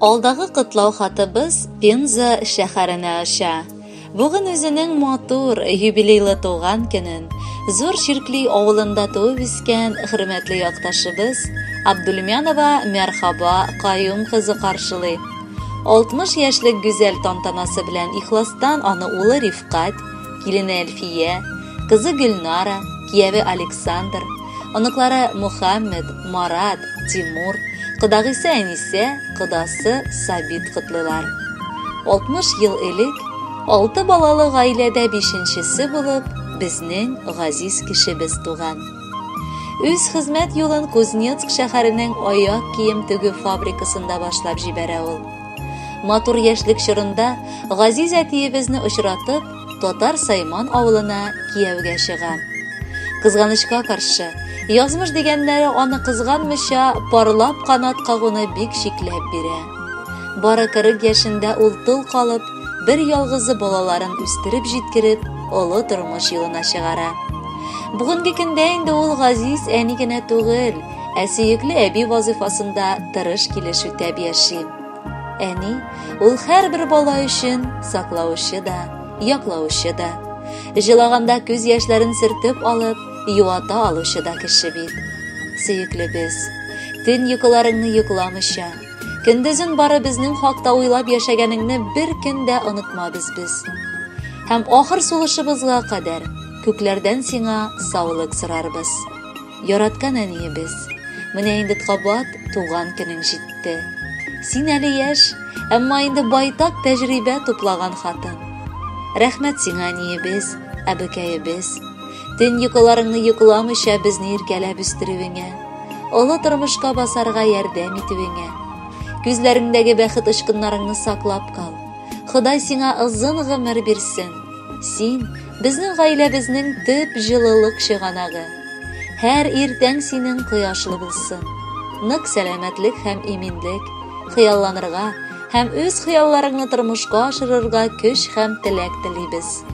Алдагы котлау хатыбыз Пенза шәһәренә оча. Бүген үзенең матур, юбилейлы туган көнен Зур Чиркли авылында туып үскән хөрмәтле якташыбыз Абдулмянова Мәрхаба Каюм кызы каршылый. 60 яшьлек гүзәл тантанасы белән ихластан аны улы Рифкать, килене Әлфия, кызы Гөлнара, кияве Александр, оныклары Мухаммед, Марат, Тимур, кодагыйсы Әнисә, кодасы Сабит котлыйлар. 60 ел элек алты балалы гаиләдә бишенчесе булып, безнең газиз кешебез туган. Үз хезмәт юлын Кузнецк шәһәренең аяк кием тегү фабрикасында башлап җибәрә ул. Матур яшьлек чорында газиз әтиебезне очратып, Татар Сайман авылына кияүгә чыга. Кызганычка каршы, язмыш дигәннәре аны кызганмыйча парлап канат кагуны бик чикләп бирә. Бары 40 яшендә ул тол калып, бер ялгызы балаларын үстереп җиткереп, олы тормыш юлына чыгара. Бүгенге көндә инде ул газиз әни генә түгел, ә сөекле әби вазыйфасында тырыш килеш үтәп яши. Әни ул һәрбер бала өчен саклаучы да, яклаучы да. Җылаганда күз яшьләрен сөртеп алып, юата алучы да кеше бит. Сөеклебез, төн йокыларыңны йокламыйча, көндезен бары безнең хакта уйлап яшәгәнеңне бер көн дә онытмабыз без. Һәм ахыр сулышыбызга кадәр күкләрдән сиңа саулык сорарбыз. Яраткан әниебез, менә инде кабат туган көнең җитте. Син әле яшь, әмма инде байтак тәҗрибә туплаган хатын. Рәхмәт сиңа, әниебез, әбекәебез. Төн йокыларыңны йокламыйча безне иркәләп үстерүеңә, олы тормышка басарга ярдәм итүеңә. Күзләреңдәге бәхет очкыннарыңны саклап кал. Ходай сиңа озын гомер бирсен. Син безнең гаиләбезнең төп җылылык чыганагы. Һәр иртәң синең кояшлы булсын. Нык сәламәтлек һәм иминлек, хыялланырга һәм үз хыялларыңны тормышка ашырырга көч һәм теләк телибез.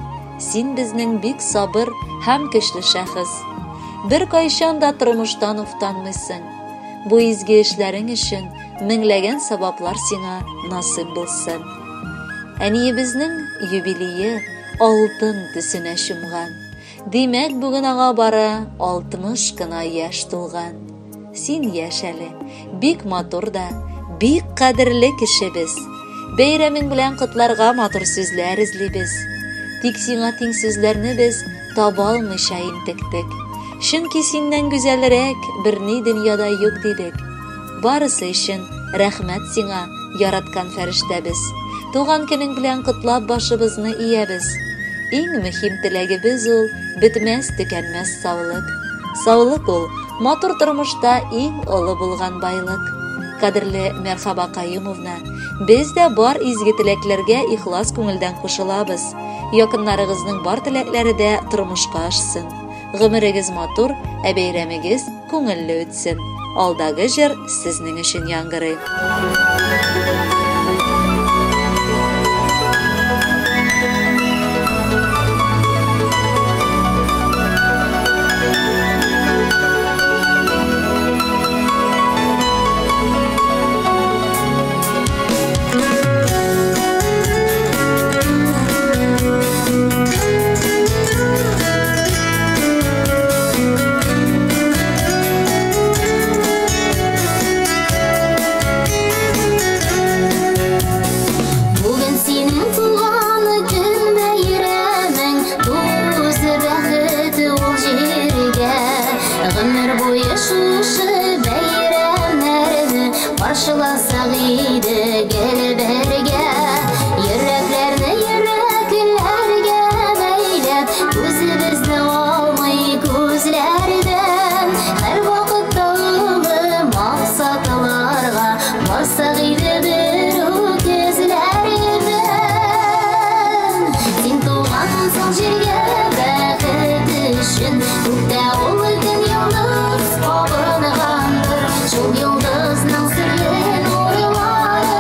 Син безнең бик сабыр һәм көчле шәхес. Беркайчан да тормыштан уфтанмыйсың. Бу изге эшләрең өчен меңләгән саваплар сиңа насыйп булсын. Әниебезнең юбилее алтын төсенә чумган. Димәк, бүген аңа бары 60 кына яшь тулган. Син яшь әле, бик матур да, бик кадерле кешебез. Бәйрәмең белән котларга матур сүзләр эзлибез. Тик сиңа тиң сүзләрне без таба алмыйча интектек. Чөнки синнән гүзәлрәк берни дөньяда юк дидек. Барысы өчен рәхмәт сиңа, яраткан фәрештәбез. Туган көнең белән котлап башыбызны иябез. Иң мөһим теләгебез ул бетмәс төкәнмәс саулык. Саулык ул матур тормышта иң олы булган байлык. Кадерле Мәрхаба Каюмовна, без дә бар изге теләкләргә ихлас күңелдән кушылабыз. Якыннарыгызның бар теләкләре дә тормышка ашсын. Гомерегез матур, ә бәйрәмегез күңелле үтсен. Алдагы җыр сезнең өчен яңгырый. Бүген синең туган көн бәйрәмең, Тусы бәхет ул җиргә. Гомер буе шушы бәйрәмнәрне Каршыласак иде гел бергә. Йөрәкләрне йөрәкләргә бәйләп, Күзебезне алмый күзләрдән. Һәр вакытта олы максатларга Барсак иде бер үк эзләрдән. Син тугансың җиргә бәхет өчен, Күктә ул көн йолдыз кабынгандыр. Шул йолдызның серле нурларында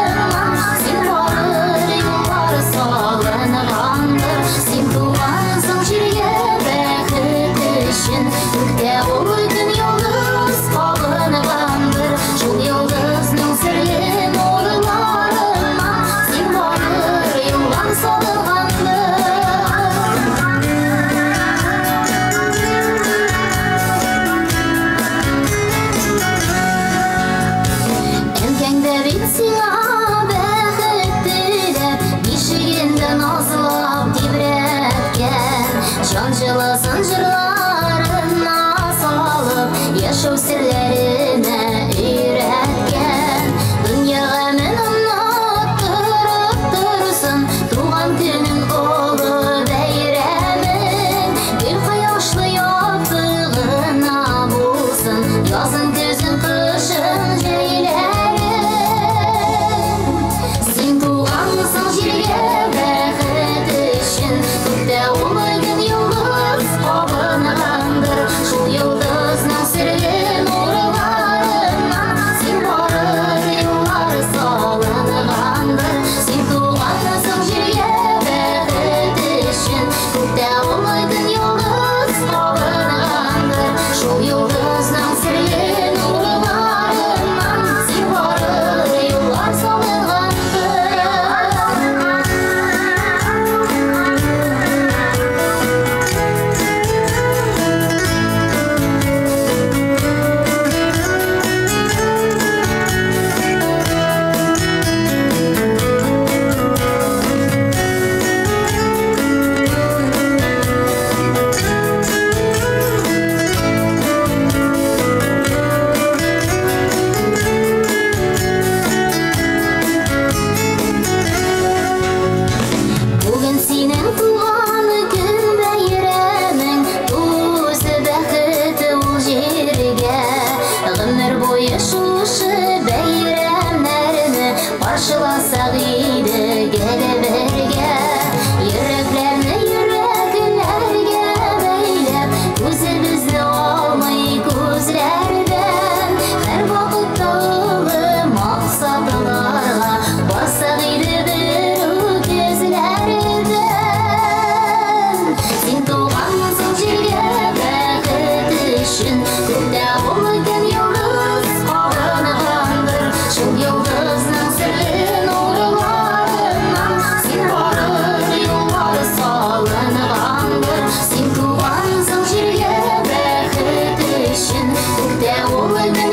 Серләренә өйрәткән. Дөнья гамен оныттырып торсын, туган көнең олы бәйрәмең. Гел кояшлы якты гына булсын, язын, көзен, кышын, җәйләрен. Син тугансың җиргә бәхет өчен, күктә ул көн йолдыз кабынгандыр. Шул йолдызның серле нурларыннан син барыр юллар салынгандыр. Син тугансың җиргә бәхет өчен, күктә ул көн йолдыз кабынгандыр. Шул йолдызның серле нурларыннан син барыр юллар салынгандыр. Бүген синең туган көн бәйрәмең, үзе бәхет ул җиргә. Гомер буе шушы бәйрәмнәрне каршыласак иде гел бергә. Йөрәкләрне йөрәкләргә бәйләп, күзебезне алмый күзләрдән. Һәрвакытта олы максатларга бассак иде бер үк эзләрдән. Син тугансың җиргә бәхет өчен, күктә ул көн йолдыз кабынгандыр. Шул йолдызның серле нурларыннан син барыр юллар салынгандыр. Син тугансың җиргә бәхет өчен, күктә ул көн